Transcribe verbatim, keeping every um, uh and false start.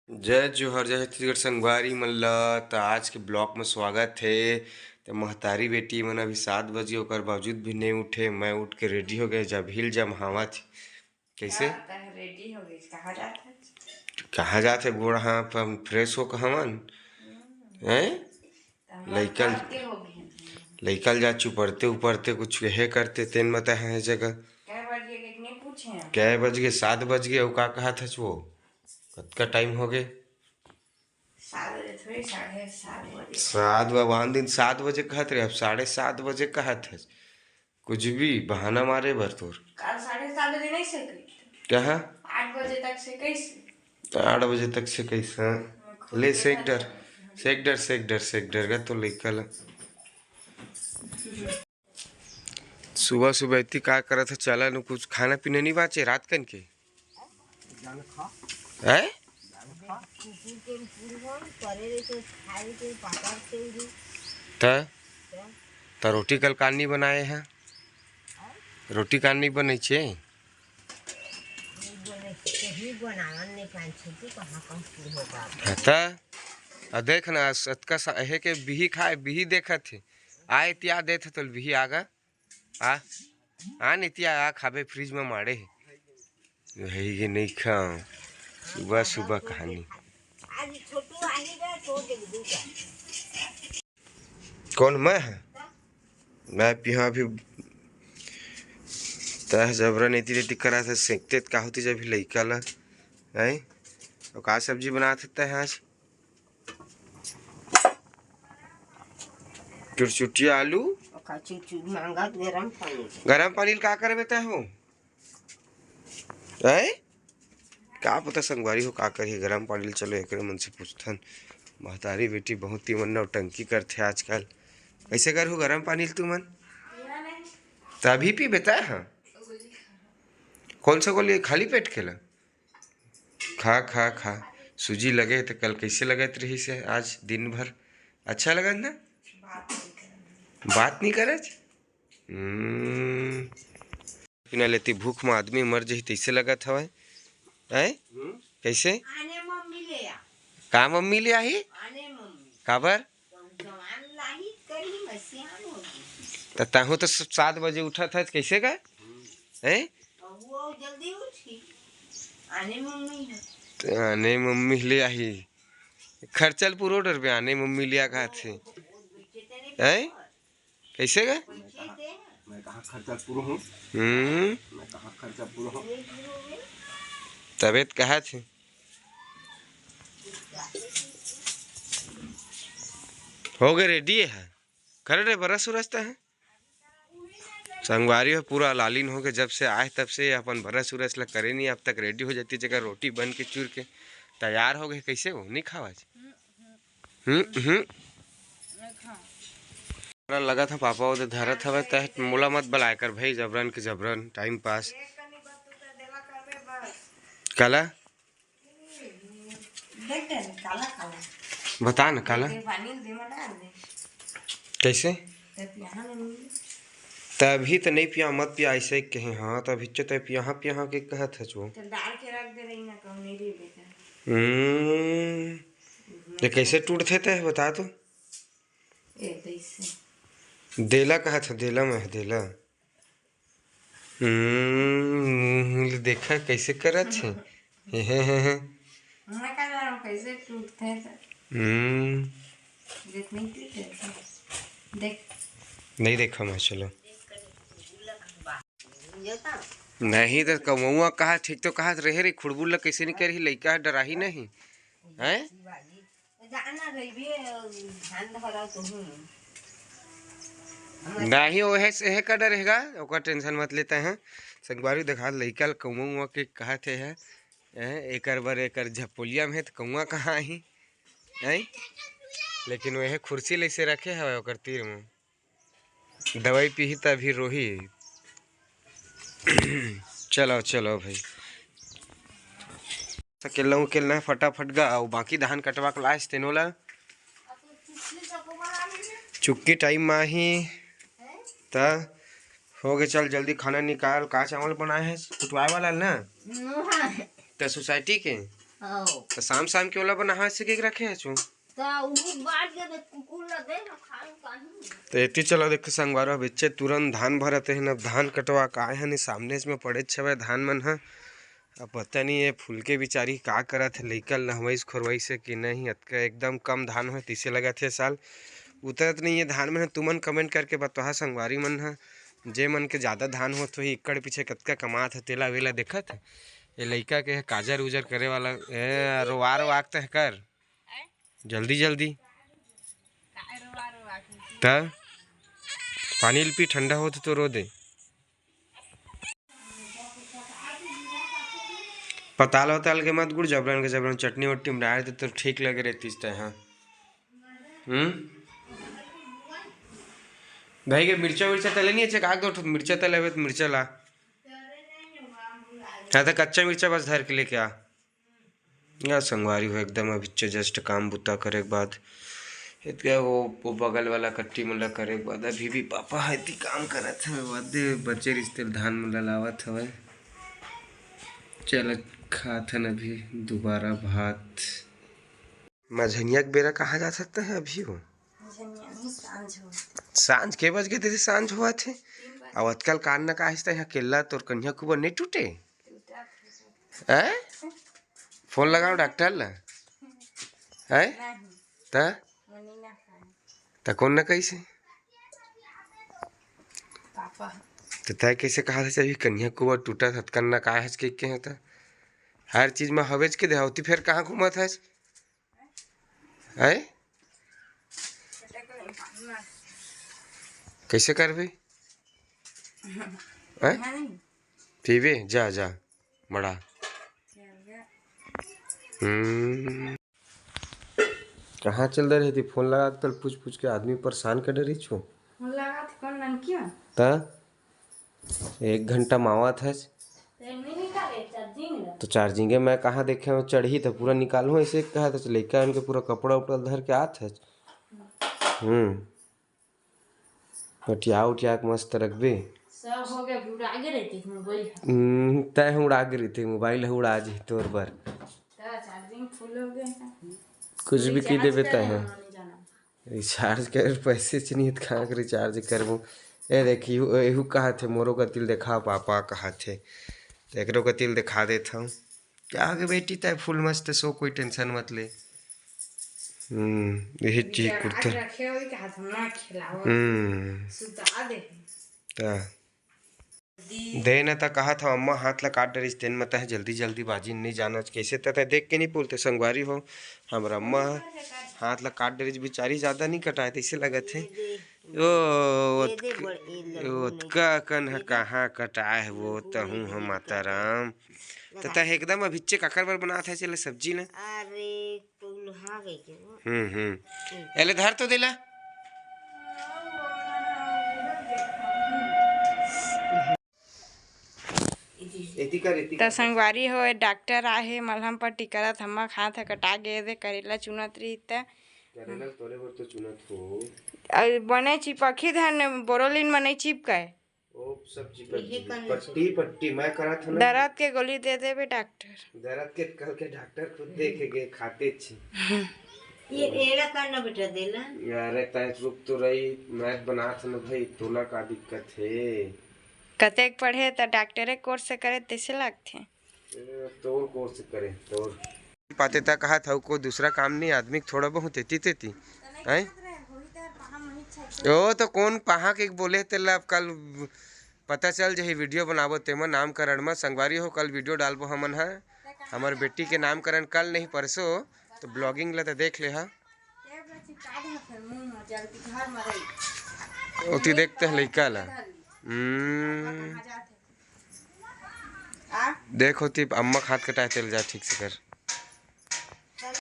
जय जोहार, जय छत्तीसगढ़ संगवारी मन ल। त आज के ब्लॉग में स्वागत हे। त महतारी बेटी मन अभी सात बजे, ओकर बावजूद भी नहीं उठे। मैं उठ के रेडी हो गए, जब हिल जम हावत। कैसे? रेडी हो गई, कहाँ जात है? कहाँ जात है? गोड़ हाथ हम फ्रेश हो कहवन? हैं? लइका लइका ल जा चुपरते उपरते कुछ हे करते, तेन मत है जगह। कै बज गे, सात बज गे। अउ का कहा था वो? कतका टाइम हो गए? सात बजे थोड़ी, साढ़े सात बजे। सात बजे, वहाँ दिन सात बजे कहत रहे, अब साढ़े सात बजे कहत है। कुछ भी बहाना मारे बर तोर। काल साढ़े सात बजे नहीं से कही। कहाँ? आठ बजे तक से कैसे? आठ बजे तक से कैसे? ले सेक डर, सेक डर, सेक डर, सेक डर गा तो लइका ला। सुबह सुबह इतनी का करत है, चला न कुछ खाना पीना नहीं बाचे रात कन के? हैं? त, त रोटी कल कान नहीं बनाए हैं? रोटी कान नहीं बनै छे? हाँ त, आ देख ना, अतका सा-, हे के बिही खाए, बिही देखत हे। आए तिया देत हे तो बिही आगा। आ, आ नितिया आ खाबे, फ्रिज में माड़े हे। वही के नहीं खाओ, सुबह सुबह कहानी। कौन मैं है? मैं पिहा अभी तह जबरन एती रेती करा था, सेंकते त का होती जब लइका ला, हैं? और का सब्जी बनात हे तह आज? चुरचुटिया आलू। ओकर चुरचुर मांगत गरम पानी। गरम पानी ल का करबे तह हो? हैं? का पता संगवारी हो का करही गरम पानी ल। चलो एकरे मन से पूछथन। महतारी बेटी बहुत ही मन नौटंकी करथे आजकल। कैसे करहु गरम पानी ल तुमन? त अभी पीबे तह? कौन सा गोली? खाली पेट खेला? खा, खा, खा। सूजी लगे त कल कैसे लगत रहिस हे? आज दिन भर अच्छा लगत ना? बात नहीं करत। हम्म। बिना लेती भूख में आदमी मर जही तैसे लगत हवय। हैं? हम्म। कैसे? आने मम्मी ले आ। का मम्मी ले आही? आने मम्मी। काबर? त ताहू तो स-, सात बजे उठत हस, कैसे का? हैं? त आने मम्मी ले आही। खर्चा ल पूरो डरबे, आने मम्मी लिया कहत हे। हैं? कैसे का? मैं कहाँ, मैं कहाँ खर्चा पूरो हूँ? हम्म। मैं कहाँ खर्चा पूरो हूँ? तबे त कहत हे। हो गए रेडी है। कर रे बरस उरस त है। संगवारी हो पूरा लालिन हो के जब से आए तब से अपन बरस उरस ला करे नहीं, अब तक रेडी हो जाती जगह रोटी बन के चूर के तैयार हो गए। कैसे हो? नहीं खावा आज? हम्म, हम्म। जबरन लगा था पापा ओदे धरत हवे, तह मोला मत बलाय कर भाई, जबरन के जबरन, टाइम पास। काला? बता न काला। कैसे? तभी तो नहीं पिया, मत पिया, ऐसे ही कहे। हाँ, तभी तो तय पिया, पिया के कहत है जो। हम्म। ये कैसे टूटथे तय, बता तो। देला कहत है, देला में है, देला। हम्म, मुंह ले देखा कैसे करत हे। हे, हे, हे, हे। कैसे टूटथे त। हम्म। देख, नहीं टूटे। देख। नहीं देखा मैं, चलो। नहीं तो कमौआ कहा, ठीक तो कहा रहे रे, खुड़बुल ला कैसे नहीं करही, लइका डराही नहीं। हैं? नहीं, ओहे से, एहे का डर हेगा, ओकर टेंशन मत लेते हैं। संगवारी देखा, लइका ल कौआ उआ के कहत हे, हैं? एकर बर एकर झपोलिया में हे, त कौआ कहाँ आही? हैं? लेकिन ओहे खुर्सी लइसे रखे हवे ओकर तीर में। दवाई पीही त अभी रोही। चलो, चलो भाई। अकेलना, अकेलना फटाफट गा, अउ बाकी धान कटवा के लाए तेनो ला। चुक्की टाइम में आही, त हो गए, चल जल्दी खाना निकाल। का चावल बनाए है? कुटवाए वाला ना? त सोसाइटी के? त शाम शाम के ओला बनावे से के रखे हचू। त उही बांट के दे, कुकुर ला दे ना खाए काहे। त एती चला देख संगवारी हो, बिच्चे तुरंत धान भरत हे ना, धान कटवा के आए हन, सामने में पड़ेच हवय धान मन ह। अब पता नहीं ये फुलके बिचारी का करत हे, लइका ल नहवाइस खोरवाइस हे कि नहीं, अतका एकदम कम धान होय तइसे लगत हे साल। उतरत नहीं ये धान मन ह। तुमन comment करके बताहा संगवारी मन ह, जे मन के जादा धान होत होही, एकड़ पीछे कतका कमात हे, तेला वेला देखत हे। ये लइका के काजर उजर करे वाला, ए, रोवा रोवा के तह कर। जल्दी जल्दी। त पानी ल पी, ठंडा होत तो रो दे। पताल वताल के मत गुड़, जबरन के जबरन चटनी वटनी बनाए रहते तो ठीक लगे रहतीस तय, हाँ। हम्म। भाई के मिर्चा विर्चा तले नहीं है, चका दो ठो मिर्चा तले हुए तो मिर्चा ला। हाँ, तो कच्चा मिर्चा बस धर के लेके आ। या संगवारी हो, एकदम अभिच्चे just काम बुता करे के बाद, एतके वो, वो बगल वाला कट्टी मन ला करे के बाद, अभी भी पापा ह एती काम करत हवे, वादे बचे रिश्ते धान मन ला लावत हवे। चल खात हन अभी दोबारा भात। मझनिया के बेरा कहाँ जा सकता है अभी वो? मझनिया नहीं, सांझ होत। सांझ के बज गए तेरे, सांझ हुआ थे। तीन बज अब अतकल कान न का हिस्सा है, अकेला तोर कन्या कुबर नहीं टूटे? टूटा थे। हैं? फोन लगाओ डॉक्टर ला। हैं? नहीं। त? मुनी ना खाए। त कौन न कैसे? पापा। त तय कैसे कहा था, अभी कन्या कुबर टूटा था, अतकन न का हच के, के है त? हर चीज में हवेच के देहावती, फिर कहाँ घूमत हच? हैं? कैसे करबे? हैं? पीबे? जा, जा, मड़ा। हम्म। कहाँ चल दे रही थी? फोन लगा के तल पूछ पूछ के आदमी परेशान कर रही छो। फोन लगा थे कौन ननकी में? त एक घंटा मावत हच। तो नहीं निकाले, charging ला। तो चार्जिंगे मैं कहाँ देखे हूँ, चढ़ी तो पूरा निकालूँ, ऐसे कहा तो लइका उनके पूरा कपड़ा उपड़ा धर के आत हच। हम्म। पटिया उटिया के मस्त रखबे। सब हो गया, उड़ा के रहती मोबाइल। हम्म, तय उड़ा के रहती मोबाइल, उड़ा जी तोर बर। तो charging full हो गया है। कुछ भी की recharge देबे करे तय। रिचार्ज करे पैसे च नहीं, कहाँ के रिचार्ज करबो? ए देख, इहू, इहू कहा थे, मोरो कतिल देखा, पापा कहा थे, तो एकरो कतिल देखा देत हूँ। क्या हो गया बेटी, तय फुल मस्त सो, कोई टेंशन मत ले। हम्म, यही चीज कुर्ते। रखे हुई के हाथ में ना खिलाओ। हम्म। सुता दे। ता। दे न त कहत हव, अम्मा हाथ ला काट डरिस, तेन म तह जल्दी जल्दी बाजी नइ जानच। कइसे त तह देख के नइ बोलते संगवारी हो, हमर अम्मा ह हाथ ला काट डरिस, बिचारी जादा नइ कटाए तइसे लगत हे। ओ, ओतका अकन ह कहाँ कटाए हे वो तहूँ ह माता राम। त तह एकदम अभिच्चे काकर बर बनात हे चले सब्जी न? अरे, हम्म, हम्म। एले धर तो देला। त संगवारी हो, डॉक्टर आहे, मलहम पट्टी करत, हम्मा हाथ ह कटा गे दे, करेला चुनत रही त। करेला तोरे बर तो चुनत हो। अउ बने चिपकही धन, बोरोलिन म नइ चिपकाय। ओ, सब चिपक इहे जी। करना पट्टी, चाहिए। पट्टी मैं करत हूँ ना। दर्द के गोली दे देबे डॉक्टर। दर्द के कल के डॉक्टर खुद देखे गए, खाते छी। ये एला करना बेटा, देला। अरे, तय रुक तो रही, मैं बनात हूँ ना भाई, तोला का दिक्कत हे? कतेक पढ़े त डॉक्टरे कोर्स करे, तइसे लगथे। ए, तोर कोर्स करे, तोर। पाते ता कहा था, को दूसरा काम नहीं, आदमी के थोड़ा बहुत एती तेती। हैं? ओ, तो कौन पहा के बोले तेला, अब कल पता चल जाही, वीडियो बनाबो तेमा नामकरण में। संगवारी हो, कल वीडियो डालबो हमन ह, हमर बेटी के नामकरण कल नहीं परसों, तो ब्लॉगिंग ला तो देख ले हा। ओती देखते हैं लइका ला। हम्म। आ? देख होती अम्मा खात कटाए तेल जा ठीक से कर।